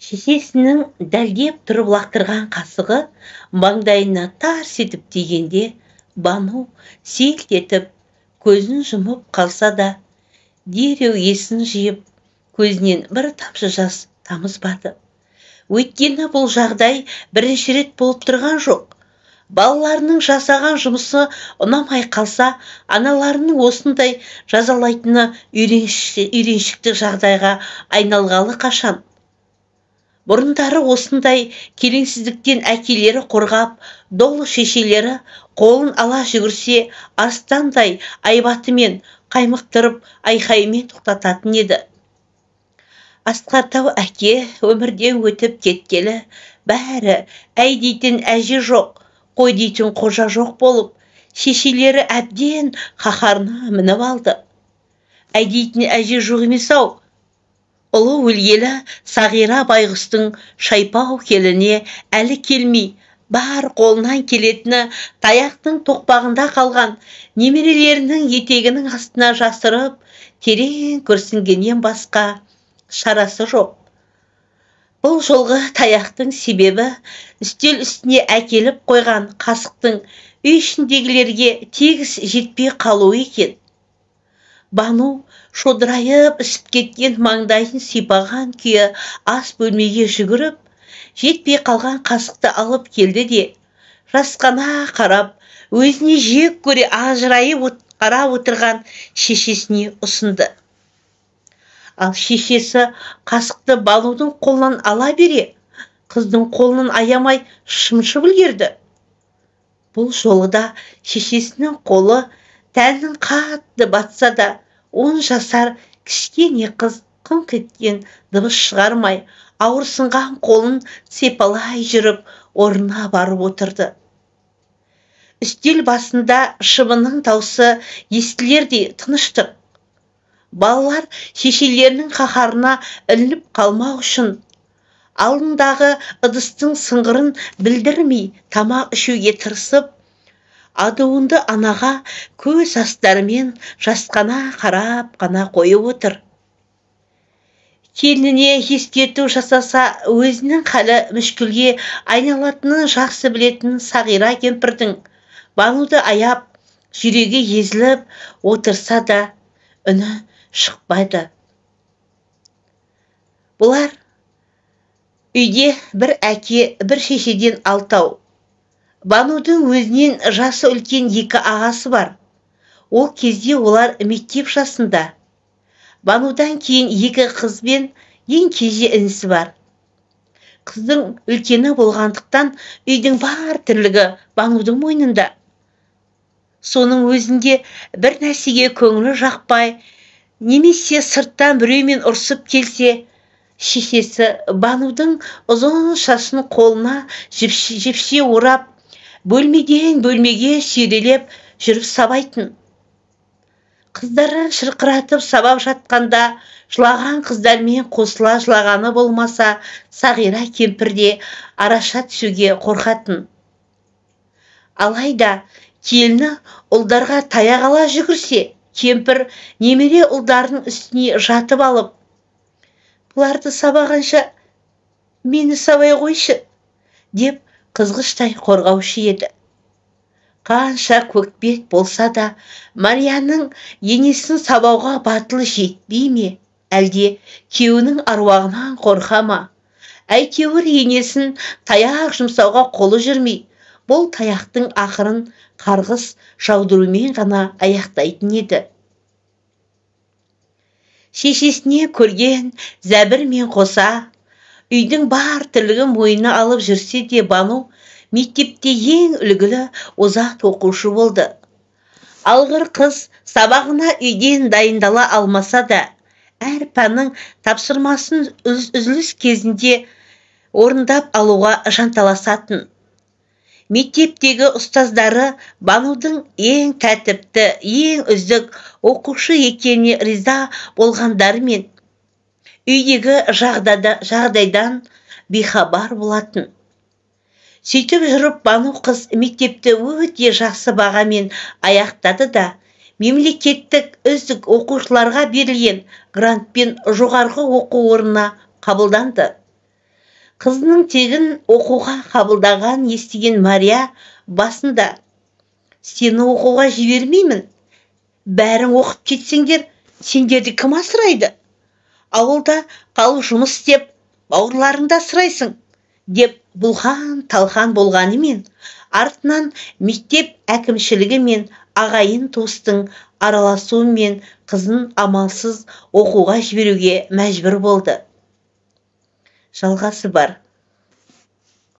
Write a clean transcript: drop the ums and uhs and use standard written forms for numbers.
Шешесінің дәлдеп тұрып лақтырған қасығы маңдайына тарс етіп тигенде Бану селт етіп көзін жұмып қалса да, дереу есін жиып, көзінен бір тамшы жас тамызбады. Өйткені бұл жағдай бірінші рет болып тұрған жоқ. Балаларының жасаған жұмысы ұнамай қалса, аналарының осындай жазалайтыны үйреншікті жағдайға айналғалы қашан. Бұрындары осындай келеңсіздіктен әкелері қорғап, долы шешелері қолын ала жүгірсе, арыстандай айбатымен қаймықтырып, айқайымен тоқтататын еді. Асқар тау әке өмірден өтіп кеткелі бәрі әй дейтін әже жоқ, қой дейтін қожа жоқ болып, шешелері әбден қаһарына мініп алды. Әй дейтін әже жоқ емес-ау. Ұлы өлгелі Сағира байғұстың шайпау келіне әлі келмей, бар қолынан келетіні таяқтың тоқпағында қалған немерелерінің етегінің астына жасырып, терең күрсінгеннен басқа шарасы жоқ. Бұл жолғы таяқтың себебі үстел үстіне әкеліп қойған қасықтың үй ішіндегілерге тегіс жетпей қалуы екен. Бану шодырайып ісіп кеткен маңдайын сипаған күйі ас бөлмеге жүгіріп, жетпей қалған қасықты алып келді де, жасқана қарап, өзіне жек көре ажырайып қарап отырған шешесіне ұсынды. Ал шешесі қасықты Банудың қолынан ала бере, қыздың қолынан аямай шымшып үлгерді. Бұл жолы да шешесінің қолы тәнін қатты батса да, 10 жасар кішкене қыз қыңқ еткен дыбыс шығармай, ауырсынған қолын сипалай жүріп орнына барып отырды. Үстел басында шыбынның даусы естілердей тыныштық. Балалар шешелерінің қаһарына ілініп қалмау үшін алдындағы ыдыстың сыңғырын білдірмей тамақ ішуге тырысып, адуынды анаға көз астарымен жасқана қарап қана қойып отыр. Келініне ескерту жасаса, өзінің халі мүшкілге айналатынын жақсы білетін Сағира кемпірдің Бануды аяп, жүрегі езіліп отырса да үні шықпайды. Бұлар үйде бір әке, бір шешеден алтау. Банудың өзінен жасы үлкен екі ағасы бар. Ол кезде олар мектеп жасында. Банудан кейін екі қыз бен ең кенже інісі бар. Қыздың үлкені болғандықтан үйдің бар тірлігі Банудың мойнында. Соның өзінде бір нәрсеге көңілі жақпай, немесе сырттан біреумен ұрсып келсе, шешесі Банудың ұзын шашын қолына жіпше орап, бөлмеден бөлмеге сүйрелеп жүріп сабайтын. Қыздарын шырқыратып сабап жатқанда жылаған қыздармен қосыла жылағаны болмаса, Сағира кемпір де араша түсуге қорқатын. Алайда келіні ұлдарға таяқ ала жүгірсе, кемпір немере ұлдарының үстіне жатып алып, «Бұларды сабағанша мені сабай қойшы», деп қызғыштай қорғаушы еді. Қанша көкбет болса да, Марияның енесін сабауға батылы жетпей ме, әлде күйеуінің аруағынан қорқа ма? Әйтеуір енесін таяқ жұмсауға қолы жүрмей, бұл таяқтың ақырын қарғыс жаудырумен ғана аяқтайтын еді. Шешесіне көрген зәбірмен қоса, үйдің бар тірлігін мойнына алып жүрсе де, Бану мектепте ең үлгілі озат оқушы болды. Алғыр қыз сабағына үйден дайындала алмаса да, әр пәннің тапсырмасын үзіліс кезінде орындап алуға жанталасатын. Мектептегі ұстаздары Банудың ең тәртіпті, ең үздік оқушы екеніне риза болғандарымен үйдегі жағдайдан бейхабар болатын. Сөйтіп жүріп Бану қыз мектепті өте жақсы бағамен аяқтады да, мемлекеттік үздік оқушыларға берілген грантпен жоғарғы оқу орнына қабылданды. Қызының тегін оқуға қабылдаған естіген Мария басында: «Сені оқуға жібермеймін, бәрің оқып кетсеңдер, сендерді кім асырайды? Ауылда қалып жұмыс істеп, бауырларыңды асырайсың», деп бұлқан-талқан болғанымен, артынан мектеп әкімшілігі мен ағайын туыстың араласуымен қызын амалсыз оқуға жіберуге мәжбүр болды. Жалғасы бар.